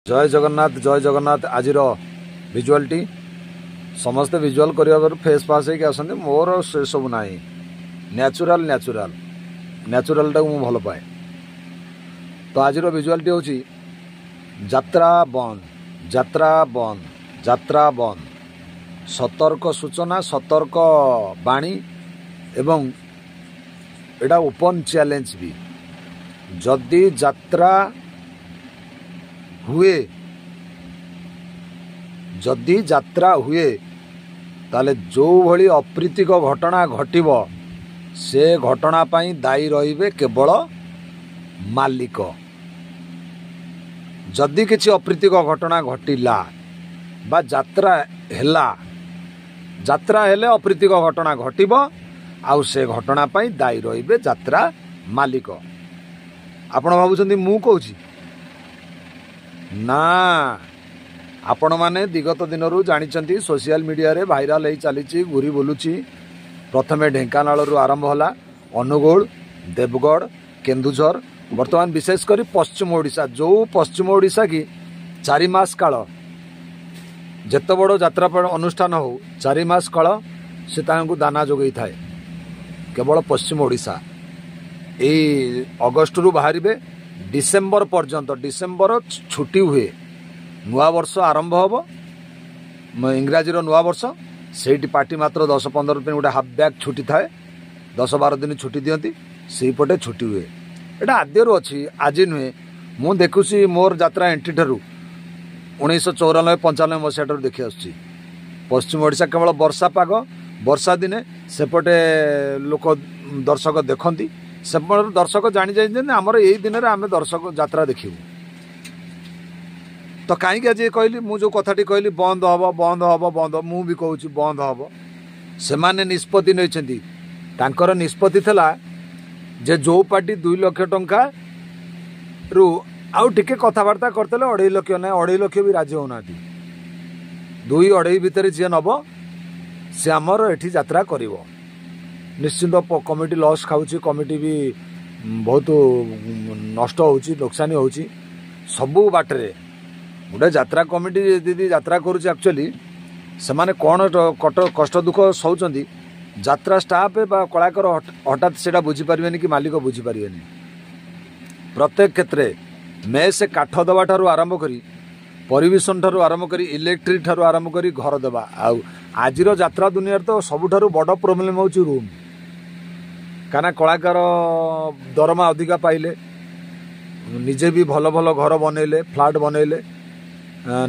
ଜୟ ଜଗନ୍ନାଥ, ଜୟ ଜଗନ୍ନାଥ। ଆଜିର ଭିଜୁଆଲଟି ସମସ୍ତେ ଭିଜୁଆଲ କରିବା ପରେ ଫେସ୍ ଫାସ୍ ହେଇକି ଆସନ୍ତି, ମୋର ସେସବୁ ନାହିଁ। ନ୍ୟାଚୁରାଲ, ନ୍ୟାଚୁରାଲ, ନ୍ୟାଚୁରାଲଟାକୁ ମୁଁ ଭଲ ପାଏ। ତ ଆଜିର ଭିଜୁଆଲଟି ହେଉଛି ଯାତ୍ରା ବନ୍ଦ, ଯାତ୍ରା ବନ୍ଦ, ଯାତ୍ରା ବନ୍ଦ। ସତର୍କ ସୂଚନା, ସତର୍କ ବାଣୀ ଏବଂ ଏଇଟା ଓପନ୍ ଚ୍ୟାଲେଞ୍ଜ ବି। ଯଦି ଯାତ୍ରା ହୁଏ, ଯଦି ଯାତ୍ରା ହୁଏ, ତାହେଲେ ଯେଉଁଭଳି ଅପ୍ରୀତିକ ଘଟଣା ଘଟିବ, ସେ ଘଟଣା ପାଇଁ ଦାୟୀ ରହିବେ କେବଳ ମାଲିକ। ଯଦି କିଛି ଅପ୍ରୀତିକ ଘଟଣା ଘଟିଲା ବା ଯାତ୍ରା ହେଲା, ଯାତ୍ରା ହେଲେ ଅପ୍ରୀତିକ ଘଟଣା ଘଟିବ ଆଉ ସେ ଘଟଣା ପାଇଁ ଦାୟୀ ରହିବେ ଯାତ୍ରା ମାଲିକ। ଆପଣ ଭାବୁଛନ୍ତି ମୁଁ କହୁଛି ନା? ଆପଣମାନେ ବିଗତ ଦିନରୁ ଜାଣିଛନ୍ତି, ସୋସିଆଲ ମିଡ଼ିଆରେ ଭାଇରାଲ ହେଇ ଚାଲିଛି, ଘୁରି ବୁଲୁଛି। ପ୍ରଥମେ ଢେଙ୍କାନାଳରୁ ଆରମ୍ଭ ହେଲା, ଅନୁଗୁଳ, ଦେବଗଡ଼, କେନ୍ଦୁଝର, ବର୍ତ୍ତମାନ ବିଶେଷ କରି ପଶ୍ଚିମ ଓଡ଼ିଶା। ଯେଉଁ ପଶ୍ଚିମ ଓଡ଼ିଶା କି 4 ମାସ କାଳ ଯେତେ ବଡ଼ ଯାତ୍ରା ଅନୁଷ୍ଠାନ ହେଉ, 4 ମାସ କାଳ ସେ ତାଙ୍କୁ ଦାନା ଯୋଗାଇଥାଏ କେବଳ ପଶ୍ଚିମ ଓଡ଼ିଶା। ଏଇ ଅଗଷ୍ଟରୁ ବାହାରିବେ ଡିସେମ୍ବର ପର୍ଯ୍ୟନ୍ତ, ଡିସେମ୍ବର ଛୁଟି ହୁଏ, ନୂଆବର୍ଷ ଆରମ୍ଭ ହେବ, ଇଂରାଜୀର ନୂଆବର୍ଷ। ସେଇଠି ପାର୍ଟି ମାତ୍ର 10 15 ଦିନ ଗୋଟେ ହାଫ୍ ବ୍ୟାଗ୍ ଛୁଟି ଥାଏ, 10 12 ଦିନ ଛୁଟି ଦିଅନ୍ତି, ସେଇପଟେ ଛୁଟି ହୁଏ। ଏଇଟା ଆଦ୍ୟରୁ ଅଛି, ଆଜି ନୁହେଁ। ମୁଁ ଦେଖୁଛି ମୋର ଯାତ୍ରା ଏଣ୍ଟ୍ରି ଠାରୁ 1994 95 ମସିହା ଠାରୁ ଦେଖି ଆସୁଛି। ପଶ୍ଚିମ ଓଡ଼ିଶା କେବଳ ବର୍ଷା ପାଗ, ବର୍ଷା ଦିନେ ସେପଟେ ଲୋକ ଦର୍ଶକ ଦେଖନ୍ତି। ସେପଟେ ଦର୍ଶକ ଜାଣି ଯାଇଛନ୍ତି ଆମର ଏଇ ଦିନରେ ଆମେ ଦର୍ଶକ ଯାତ୍ରା ଦେଖିବୁ। ତ କାହିଁକି ଆଜି କହିଲି, ମୁଁ ଯେଉଁ କଥାଟି କହିଲି, ବନ୍ଦ ହେବ, ବନ୍ଦ ହେବ, ବନ୍ଦ, ମୁଁ ବି କହୁଛି ବନ୍ଦ ହେବ। ସେମାନେ ନିଷ୍ପତ୍ତି ନେଇଛନ୍ତି। ତାଙ୍କର ନିଷ୍ପତ୍ତି ଥିଲା ଯେ ଯେଉଁ ପାର୍ଟି 2 ଲକ୍ଷ ଟଙ୍କାରୁ ଆଉ ଟିକେ କଥାବାର୍ତ୍ତା କରିଥିଲେ 2.5 ଲକ୍ଷ, ନାହିଁ 2.5 ଲକ୍ଷ ବି ରାଜି ହେଉନାହାନ୍ତି। 2 2.5 ଭିତରେ ଯିଏ ନେବ ସେ ଆମର ଏଠି ଯାତ୍ରା କରିବ। ନିଶ୍ଚିନ୍ତ କମିଟି ଲସ୍ ଖାଉଛି, କମିଟି ବି ବହୁତ ନଷ୍ଟ ହେଉଛି, ଲୋକସାନି ହେଉଛି ସବୁ ବାଟରେ। ଗୋଟେ ଯାତ୍ରା କମିଟି ଯଦି ଯାତ୍ରା କରୁଛି, ଆକ୍ଚୁଆଲି ସେମାନେ କ'ଣ କଷ୍ଟ ଦୁଃଖ ସହୁଛନ୍ତି, ଯାତ୍ରା ଷ୍ଟାଫ୍ ବା କଳାକାର ହଠାତ୍ ସେଇଟା ବୁଝିପାରିବେନି କି ମାଲିକ ବୁଝିପାରିବେନି। ପ୍ରତ୍ୟେକ କ୍ଷେତ୍ରରେ ମେସ୍ କାଠ ଦେବା ଠାରୁ ଆରମ୍ଭ କରି, ପରିବେଷଣ ଠାରୁ ଆରମ୍ଭ କରି, ଇଲେକ୍ଟ୍ରିକ୍ ଠାରୁ ଆରମ୍ଭ କରି ଘର ଦେବା। ଆଉ ଆଜିର ଯାତ୍ରା ଦୁନିଆରେ ତ ସବୁଠାରୁ ବଡ଼ ପ୍ରୋବ୍ଲେମ୍ ହେଉଛି ରୁମ୍। କାହିଁକିନା କଳାକାର ଦରମା ଅଧିକା ପାଇଲେ, ନିଜେ ବି ଭଲ ଭଲ ଘର ବନେଇଲେ, ଫ୍ଲାଟ୍ ବନେଇଲେ,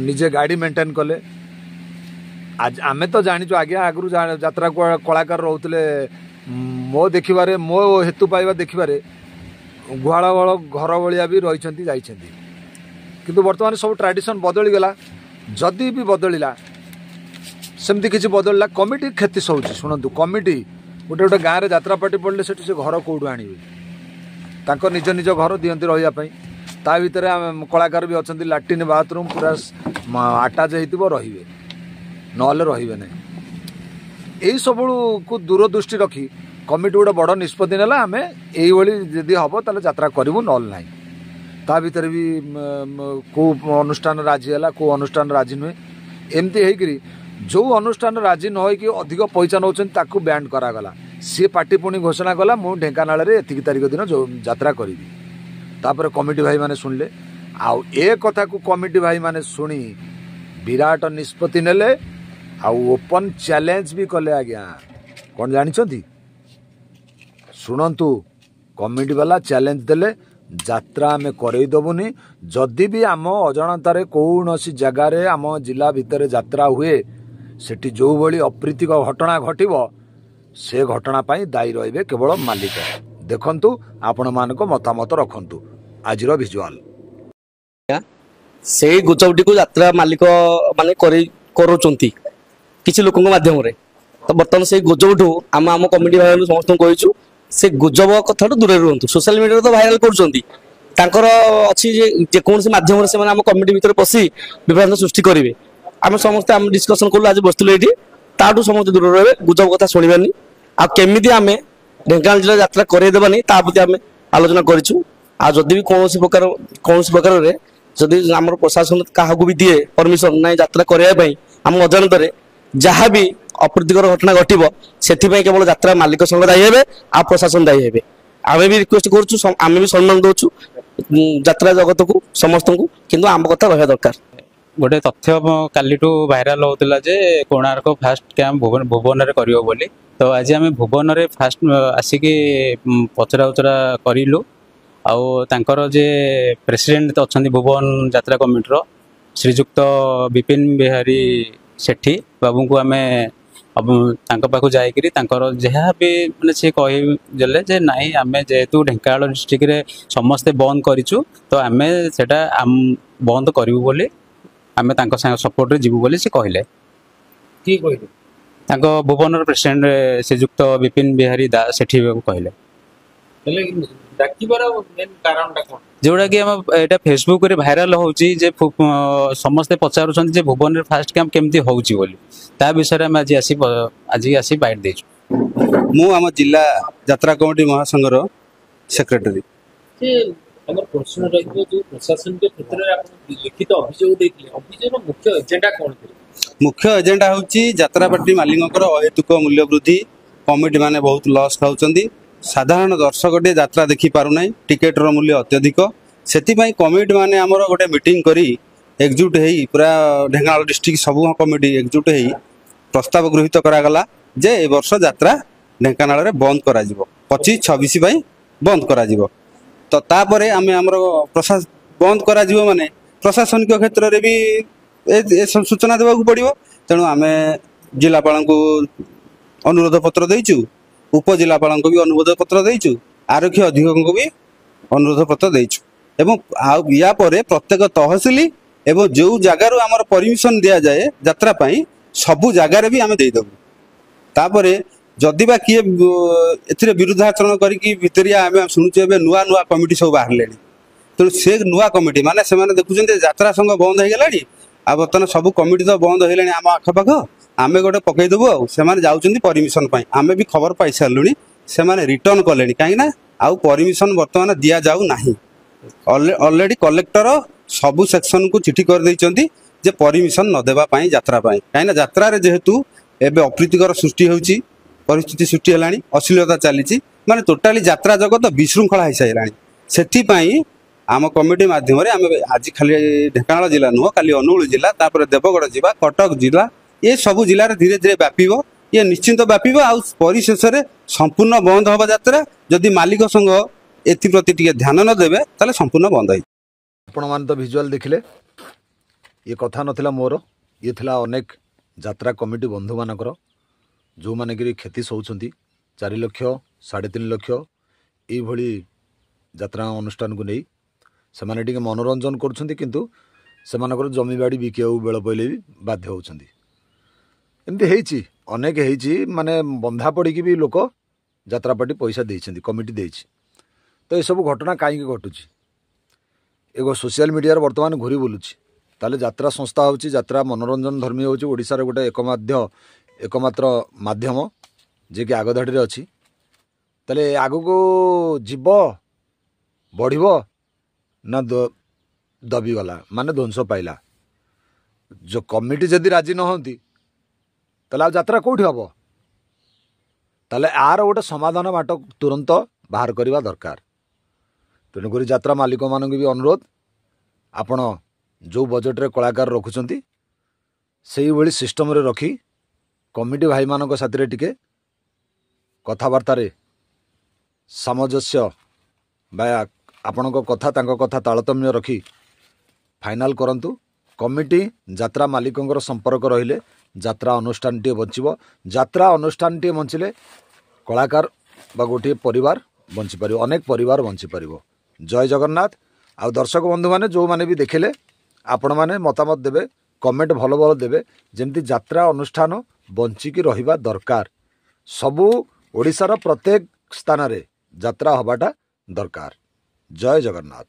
ନିଜେ ଗାଡ଼ି ମେଣ୍ଟେନ୍ କଲେ। ଆଜି ଆମେ ତ ଜାଣିଛୁ ଆଜ୍ଞା, ଆଗରୁ ଯାତ୍ରା କଳାକାର ରହୁଥିଲେ, ମୋ ଦେଖିବାରେ, ମୋ ହେତୁ ପାଇବା ଦେଖିବାରେ, ଗୁହାଳ ଘର ଭଳିଆ ବି ରହିଛନ୍ତି, ଯାଇଛନ୍ତି। କିନ୍ତୁ ବର୍ତ୍ତମାନ ସବୁ ଟ୍ରାଡ଼ିସନ୍ ବଦଳିଗଲା। ଯଦି ବି ବଦଳିଲା, ସେମିତି କିଛି ବଦଳିଲା, କମିଟି କ୍ଷତି ସହୁଛି। ଶୁଣନ୍ତୁ, କମିଟି ଗୋଟେ ଗୋଟେ ଗାଁରେ ଯାତ୍ରା ପାର୍ଟି ପଡ଼ିଲେ ସେଠି ସେ ଘର କେଉଁଠୁ ଆଣିବେ? ତାଙ୍କ ନିଜ ନିଜ ଘର ଦିଅନ୍ତି ରହିବା ପାଇଁ। ତା ଭିତରେ କଳାକାର ବି ଅଛନ୍ତି, ଲାଟ୍ରିନ୍ ବାଥରୁମ୍ ପୁରା ଆଟାଚ୍ ହେଇଥିବ ରହିବେ, ନହେଲେ ରହିବେ ନାହିଁ। ଏଇସବୁକୁ ଦୂରଦୃଷ୍ଟି ରଖି କମିଟି ଗୋଟେ ବଡ଼ ନିଷ୍ପତ୍ତି ନେଲା, ଆମେ ଏଇଭଳି ଯଦି ହେବ ତାହେଲେ ଯାତ୍ରା କରିବୁ, ନହେଲେ ନାହିଁ। ତା ଭିତରେ ବି କେଉଁ ଅନୁଷ୍ଠାନ ରାଜି ହେଲା, କେଉଁ ଅନୁଷ୍ଠାନ ରାଜି ନୁହେଁ। ଏମିତି ହେଇକରି ଯେଉଁ ଅନୁଷ୍ଠାନ ରାଜି ନ ହେଇକି ଅଧିକ ପଇସା ନେଉଛନ୍ତି, ତାକୁ ବ୍ୟାଣ୍ଡ କରାଗଲା। ସିଏ ପାର୍ଟି ପୁଣି ଘୋଷଣା କଲା, ମୁଁ ଢେଙ୍କାନାଳରେ ଏତିକି ତାରିଖ ଦିନ ଯେଉଁ ଯାତ୍ରା କରିବି। ତାପରେ କମିଟି ଭାଇମାନେ ଶୁଣିଲେ, ଆଉ ଏ କଥାକୁ କମିଟି ଭାଇମାନେ ଶୁଣି ବିରାଟ ନିଷ୍ପତ୍ତି ନେଲେ ଆଉ ଓପନ୍ ଚ୍ୟାଲେଞ୍ଜ ବି କଲେ। ଆଜ୍ଞା, କ'ଣ ଜାଣିଛନ୍ତି? ଶୁଣନ୍ତୁ, କମିଟି ବାଲା ଚ୍ୟାଲେଞ୍ଜ ଦେଲେ, ଯାତ୍ରା ଆମେ କରେଇ ଦେବୁନି। ଯଦି ବି ଆମ ଅଜାଣତାରେ କୌଣସି ଜାଗାରେ ଆମ ଜିଲ୍ଲା ଭିତରେ ଯାତ୍ରା ହୁଏ, ସେଠି ଯେଉଁଭଳି ଅପ୍ରୀତିକ ଘଟଣା ଘଟିବ, ସେ ଘଟଣା ପାଇଁ ଦାୟୀ ରହିବେ କେବଳ ମାଲିକ। ଦେଖନ୍ତୁ, ଆପଣମାନଙ୍କ ମତାମତ ରଖନ୍ତୁ। ଆଜିର ଭିଜୁଆଲ ସେଇ ଗୁଜବଟିକୁ ଯାତ୍ରା ମାଲିକ ମାନେ କରି କରୁଛନ୍ତି କିଛି ଲୋକଙ୍କ ମାଧ୍ୟମରେ। ତ ବର୍ତ୍ତମାନ ସେଇ ଗୁଜବଠୁ ଆମେ ଆମ କମିଟି ଭାଇମାନଙ୍କୁ ସମସ୍ତଙ୍କୁ କହିଛୁ, ସେ ଗୁଜବ କଥାଠୁ ଦୂରରେ ରୁହନ୍ତୁ। ସୋସିଆଲ ମିଡ଼ିଆରେ ତ ଭାଇରାଲ କରୁଛନ୍ତି, ତାଙ୍କର ଅଛି ଯେ ଯେକୌଣସି ମାଧ୍ୟମରେ ସେମାନେ ଆମ କମିଟି ଭିତରେ ପଶି ବିଭ୍ରାନ୍ତ ସୃଷ୍ଟି କରିବେ। ଆମେ ସମସ୍ତେ ଆମେ ଡିସ୍କସନ କଲୁ, ଆଜି ବସିଥିଲୁ ଏଇଠି, ତାଠୁ ସମସ୍ତେ ଦୂରରେ ରହିବେ, ଗୁଜବ କଥା ଶୁଣିବାନି। ଆଉ କେମିତି ଆମେ ଢେଙ୍କାନାଳ ଜିଲ୍ଲା ଯାତ୍ରା କରେଇଦେବାନି, ତା ପ୍ରତି ଆମେ ଆଲୋଚନା କରିଛୁ। ଆଉ ଯଦି ବି କୌଣସି ପ୍ରକାର କୌଣସି ପ୍ରକାରରେ ଯଦି ଆମର ପ୍ରଶାସନ କାହାକୁ ବି ଦିଏ ପରମିସନ ନାହିଁ ଯାତ୍ରା କରିବା ପାଇଁ, ଆମ ଅଜାଣତରେ ଯାହା ବି ଅପ୍ରୀତିକର ଘଟଣା ଘଟିବ ସେଥିପାଇଁ କେବଳ ଯାତ୍ରା ମାଲିକ ସଂଘ ଦାୟୀ ହେବେ ଆଉ ପ୍ରଶାସନ ଦାୟୀ ହେବେ। ଆମେ ବି ରିକ୍ୱେଷ୍ଟ କରୁଛୁ, ଆମେ ବି ସମ୍ମାନ ଦଉଛୁ ଯାତ୍ରା ଜଗତକୁ ସମସ୍ତଙ୍କୁ, କିନ୍ତୁ ଆମ କଥା ରହିବା ଦରକାର। ଗୋଟେ ତଥ୍ୟ କାଲିଠୁ ଭାଇରାଲ ହଉଥିଲା ଯେ କୋଣାର୍କ ଫାଷ୍ଟ କ୍ୟାମ୍ପ ଭୁବନରେ କରିବ ବୋଲି। ତ ଆଜି ଆମେ ଭୁବନରେ ଫାଷ୍ଟ ଆସିକି ପଚରା ଉଚରା କରିଲୁ। ଆଉ ତାଙ୍କର ଯେ ପ୍ରେସିଡେଣ୍ଟ ଅଛନ୍ତି ଭୁବନ ଯାତ୍ରା କମିଟିର ଶ୍ରୀଯୁକ୍ତ ବିପିନ ବିହାରୀ ସେଠୀ ବାବୁଙ୍କୁ ଆମେ ତାଙ୍କ ପାଖକୁ ଯାଇକିରି ତାଙ୍କର ଯାହା ବି ମାନେ ସେ କହିଦେଲେ ଯେ ନାଇଁ, ଆମେ ଯେହେତୁ ଢେଙ୍କାନାଳ ଡିଷ୍ଟ୍ରିକ୍ଟରେ ସମସ୍ତେ ବନ୍ଦ କରିଛୁ, ତ ଆମେ ସେଇଟା ବନ୍ଦ କରିବୁ ବୋଲି, ଆମେ ତାଙ୍କ ସାଙ୍ଗ ସପୋର୍ଟରେ ଯିବୁ ବୋଲି ସେ କହିଲେ। କିଏ କହିଲେ? ତାଙ୍କ ଭୁବନର ପ୍ରେସିଡେଣ୍ଟ ଶ୍ରୀଯୁକ୍ତ ବିପିନ ବିହାରୀ ଦାସ ସେଠୀ ବାବୁ କହିଲେ। ହେଲେ ଡାକିବାର ମେନ୍ କାରଣଟା କଣ? ଯୋଉଟାକି ଆମ ଏଇଟା ଫେସବୁକରେ ଭାଇରାଲ ହଉଛି ଯେ ସମସ୍ତେ ପଚାରୁଛନ୍ତି ଯେ ଭୁବନରେ ଫାଷ୍ଟ କ୍ୟାମ୍ପ କେମିତି ହଉଛି ବୋଲି, ତା ବିଷୟରେ ଆମେ ଆଜି ଆସି ବାଇଟ୍ ଦେଇଛୁ। ମୁଁ ଆମ ଜିଲ୍ଲା ଯାତ୍ରା କମିଟି ମହାସଂଘର ସେକ୍ରେଟାରୀ। ଯେ ଆମର ପ୍ରଶ୍ନ ରହିବ, ଯୋଉ ପ୍ରଶାସନିକ କ୍ଷେତ୍ରରେ ଆପଣ ଲିଖିତ ଅଭିଯୋଗ ଦେଇଥିଲେ, ଅଭିଯୋଗର ମୁଖ୍ୟ ଏଜେଣ୍ଡା କଣ ଥିଲା? ମୁଖ୍ୟ ଏଜେଣ୍ଡା ହେଉଛି ଯାତ୍ରା ପାର୍ଟି ମାଲିକଙ୍କର ଅହେତୁକ ମୂଲ୍ୟ ବୃଦ୍ଧି। କମିଟି ମାନେ ବହୁତ ଲସ୍ ଖାଉଛନ୍ତି। ସାଧାରଣ ଦର୍ଶକଟିଏ ଯାତ୍ରା ଦେଖି ପାରୁନାହିଁ, ଟିକେଟର ମୂଲ୍ୟ ଅତ୍ୟଧିକ। ସେଥିପାଇଁ କମିଟି ମାନେ ଆମର ଗୋଟେ ମିଟିଂ କରି ଏକଜୁଟ ହେଇ, ପୁରା ଢେଙ୍କାନାଳ ଡିଷ୍ଟ୍ରିକ୍ଟ ସବୁ କମିଟି ଏକଜୁଟ ହେଇ ପ୍ରସ୍ତାବ ଗୃହୀତ କରାଗଲା ଯେ ଏ ବର୍ଷ ଯାତ୍ରା ଢେଙ୍କାନାଳରେ ବନ୍ଦ କରାଯିବ, 25-26 ପାଇଁ ବନ୍ଦ କରାଯିବ। ତ ତାପରେ ଆମେ ଆମର ବନ୍ଦ କରାଯିବ ମାନେ ପ୍ରଶାସନିକ କ୍ଷେତ୍ରରେ ବି ଏ ସୂଚନା ଦେବାକୁ ପଡ଼ିବ। ତେଣୁ ଆମେ ଜିଲ୍ଲାପାଳଙ୍କୁ ଅନୁରୋଧ ପତ୍ର ଦେଇଛୁ, ଉପଜିଲ୍ଲାପାଳଙ୍କୁ ବି ଅନୁରୋଧ ପତ୍ର ଦେଇଛୁ, ଆରକ୍ଷୀ ଅଧୀକ୍ଷକଙ୍କୁ ବି ଅନୁରୋଧ ପତ୍ର ଦେଇଛୁ ଏବଂ ଆଉ ୟା ପରେ ପ୍ରତ୍ୟେକ ତହସିଲ ଏବଂ ଯେଉଁ ଜାଗାରୁ ଆମର ପରମିସନ ଦିଆଯାଏ ଯାତ୍ରା ପାଇଁ, ସବୁ ଜାଗାରେ ବି ଆମେ ଦେଇଦେବୁ। ତାପରେ ଯଦି ବା କିଏ ଏଥିରେ ବିରୁଦ୍ଧାଚରଣ କରିକି ଭିତରିଆ, ଆମେ ଶୁଣୁଛୁ ଏବେ ନୂଆ ନୂଆ କମିଟି ସବୁ ବାହାରିଲେଣି। ତେଣୁ ସେ ନୂଆ କମିଟି ମାନେ ସେମାନେ ଦେଖୁଛନ୍ତି ଯାତ୍ରା ସଂଘ ବନ୍ଦ ହେଇଗଲାଣି, ଆଉ ବର୍ତ୍ତମାନ ସବୁ କମିଟି ତ ବନ୍ଦ ହେଇଗଲାଣି ଆମ ଆଖପାଖ, ଆମେ ଗୋଟେ ପକେଇଦେବୁ। ଆଉ ସେମାନେ ଯାଉଛନ୍ତି ପରମିସନ ପାଇଁ, ଆମେ ବି ଖବର ପାଇସାରିଲୁଣି। ସେମାନେ ରିଟର୍ନ କଲେଣି, କାହିଁକି ନା ଆଉ ପରମିସନ ବର୍ତ୍ତମାନ ଦିଆଯାଉ ନାହିଁ। ଅଲରେଡି କଲେକ୍ଟର ସବୁ ସେକ୍ସନକୁ ଚିଠି କରିଦେଇଛନ୍ତି ଯେ ପରମିସନ ନ ଦେବା ପାଇଁ ଯାତ୍ରା ପାଇଁ। କାହିଁକିନା ଯାତ୍ରାରେ ଯେହେତୁ ଏବେ ଅପ୍ରୀତିକର ସୃଷ୍ଟି ହେଉଛି, ପରିସ୍ଥିତି ସୃଷ୍ଟି ହେଲାଣି, ଅଶ୍ଳୀଳତା ଚାଲିଛି, ମାନେ ଟୋଟାଲି ଯାତ୍ରା ଜଗତ ବିଶୃଙ୍ଖଳା ହେଇସାରିଲାଣି। ସେଥିପାଇଁ ଆମ କମିଟି ମାଧ୍ୟମରେ ଆମେ ଆଜି ଖାଲି ଢେଙ୍କାନାଳ ଜିଲ୍ଲା ନୁହଁ, କାଲି ଅନୁଗୁଳ ଜିଲ୍ଲା, ତାପରେ ଦେବଗଡ଼ ଯିବା, କଟକ ଜିଲ୍ଲା, ଏ ସବୁ ଜିଲ୍ଲାରେ ଧୀରେ ଧୀରେ ବ୍ୟାପିବ। ଇଏ ନିଶ୍ଚିନ୍ତ ବ୍ୟାପିବ ଆଉ ପରିଶେଷରେ ସମ୍ପୂର୍ଣ୍ଣ ବନ୍ଦ ହେବ ଯାତ୍ରା। ଯଦି ମାଲିକ ସଂଘ ଏଥିପ୍ରତି ଟିକେ ଧ୍ୟାନ ନ ଦେବେ, ତାହେଲେ ସମ୍ପୂର୍ଣ୍ଣ ବନ୍ଦ ହେଇଯିବ। ଆପଣମାନେ ତ ଭିଜୁଆଲ ଦେଖିଲେ। ଇଏ କଥା ନଥିଲା ମୋର, ଇଏ ଥିଲା ଅନେକ ଯାତ୍ରା କମିଟି ବନ୍ଧୁମାନଙ୍କର, ଯେଉଁମାନେ କିରି କ୍ଷତି ସହୁଛନ୍ତି 4 ଲକ୍ଷ, 3.5 ଲକ୍ଷ ଏଇଭଳି ଯାତ୍ରା ଅନୁଷ୍ଠାନକୁ ନେଇ। ସେମାନେ ଟିକେ ମନୋରଞ୍ଜନ କରୁଛନ୍ତି, କିନ୍ତୁ ସେମାନଙ୍କର ଜମିବାଡ଼ି ବିକିବାକୁ ବେଳ ପଡ଼ିଲେ ବି ବାଧ୍ୟ ହେଉଛନ୍ତି। ଏମିତି ହେଇଛି, ଅନେକ ହେଇଛି। ମାନେ ବନ୍ଧା ପଡ଼ିକି ବି ଲୋକ ଯାତ୍ରା ପାର୍ଟି ପଇସା ଦେଇଛନ୍ତି, କମିଟି ଦେଇଛି। ତ ଏସବୁ ଘଟଣା କାହିଁକି ଘଟୁଛି? ଏ ସୋସିଆଲ ମିଡ଼ିଆରେ ବର୍ତ୍ତମାନ ଘୁରି ବୁଲୁଛି। ତାହେଲେ ଯାତ୍ରା ସଂସ୍ଥା ହେଉଛି, ଯାତ୍ରା ମନୋରଞ୍ଜନ ଧର୍ମୀ ହେଉଛି ଓଡ଼ିଶାର ଗୋଟେ ଏକମାତ୍ର ମାଧ୍ୟମ ଯିଏକି ଆଗଧାଡ଼ିରେ ଅଛି। ତାହେଲେ ଆଗକୁ ଯିବ, ବଢ଼ିବ ନା ଦବିଗଲା, ମାନେ ଧ୍ୱଂସ ପାଇଲା? ଯେଉଁ କମିଟି ଯଦି ରାଜି ନ ହୁଅନ୍ତି, ତାହେଲେ ଆଉ ଯାତ୍ରା କେଉଁଠି ହେବ? ତାହେଲେ ଆର ଗୋଟେ ସମାଧାନ ବାଟ ତୁରନ୍ତ ବାହାର କରିବା ଦରକାର। ତେଣୁକରି ଯାତ୍ରା ମାଲିକମାନଙ୍କୁ ବି ଅନୁରୋଧ, ଆପଣ ଯେଉଁ ବଜେଟରେ କଳାକାର ରଖୁଛନ୍ତି, ସେଇଭଳି ସିଷ୍ଟମରେ ରଖି କମିଟି ଭାଇମାନଙ୍କ ସାଥିରେ ଟିକେ କଥାବାର୍ତ୍ତାରେ ସାମଞ୍ଜସ୍ୟ ବା ଆପଣଙ୍କ କଥା ତାଙ୍କ କଥା ତାରତମ୍ୟ ରଖି ଫାଇନାଲ କରନ୍ତୁ। କମିଟି ଯାତ୍ରା ମାଲିକଙ୍କର ସମ୍ପର୍କ ରହିଲେ ଯାତ୍ରା ଅନୁଷ୍ଠାନଟିଏ ବଞ୍ଚିବ। ଯାତ୍ରା ଅନୁଷ୍ଠାନଟିଏ ବଞ୍ଚିଲେ କଳାକାର ବା ଗୋଟିଏ ପରିବାର ବଞ୍ଚିପାରିବ, ଅନେକ ପରିବାର ବଞ୍ଚିପାରିବ। ଜୟ ଜଗନ୍ନାଥ। ଆଉ ଦର୍ଶକ ବନ୍ଧୁମାନେ, ଯେଉଁମାନେ ବି ଦେଖିଲେ, ଆପଣମାନେ ମତାମତ ଦେବେ, କମେଣ୍ଟ ଭଲ ଭଲ ଦେବେ, ଯେମିତି ଯାତ୍ରା ଅନୁଷ୍ଠାନ ବଞ୍ଚିକି ରହିବା ଦରକାର। ସବୁ ଓଡ଼ିଶାର ପ୍ରତ୍ୟେକ ସ୍ଥାନରେ ଯାତ୍ରା ହେବାଟା ଦରକାର। ଜୟ ଜଗନ୍ନାଥ।